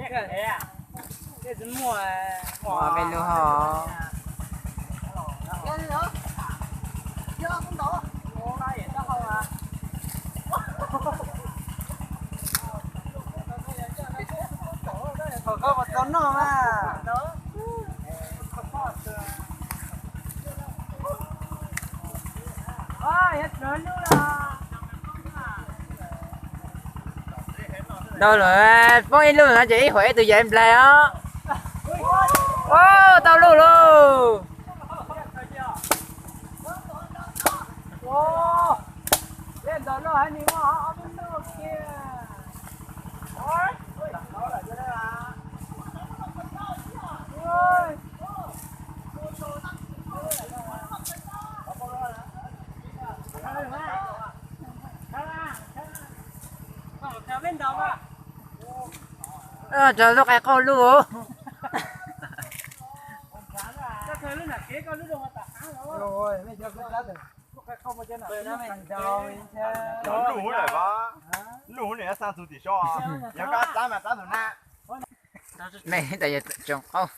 Ua peb lub hov. Ntau lawm, poob ib lub no ces ib huam ib tug yawm nplaig os. Ua tau lub lauj. Cov lub qai qaug lub. Luj huv lawm, luj huv nws yuav xa tus tim so, yog koj tab mas tab tus na. Nej tas yog tsoom qaub.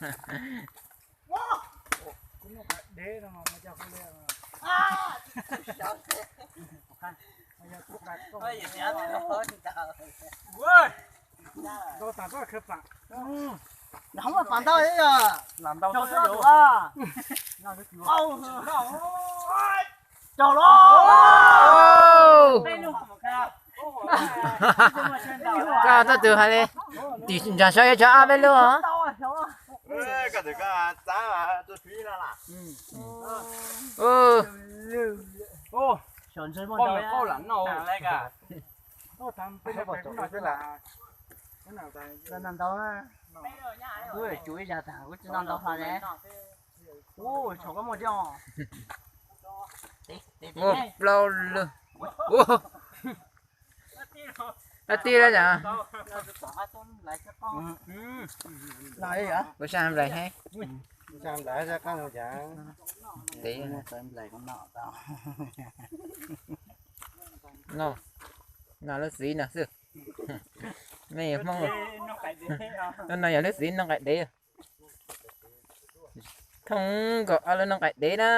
Ntau tas ntau. Koj txoj tus hais li, tim ntsag saib yuav tshuav ob peb lub os. Ntau, ntau, kuv tsis ntau ntau hlo ne. Ub, tshuav koj muaj thiab. Muaj plaub lub. Ub, dab tib lawm. Kuv sab nplaim thiab. Tev no, no lub txiv no xwb. Mej Hmoob, no yog lub txiv noj nqaij dev. Thoob nkaus ob lub noj nqaij dev na.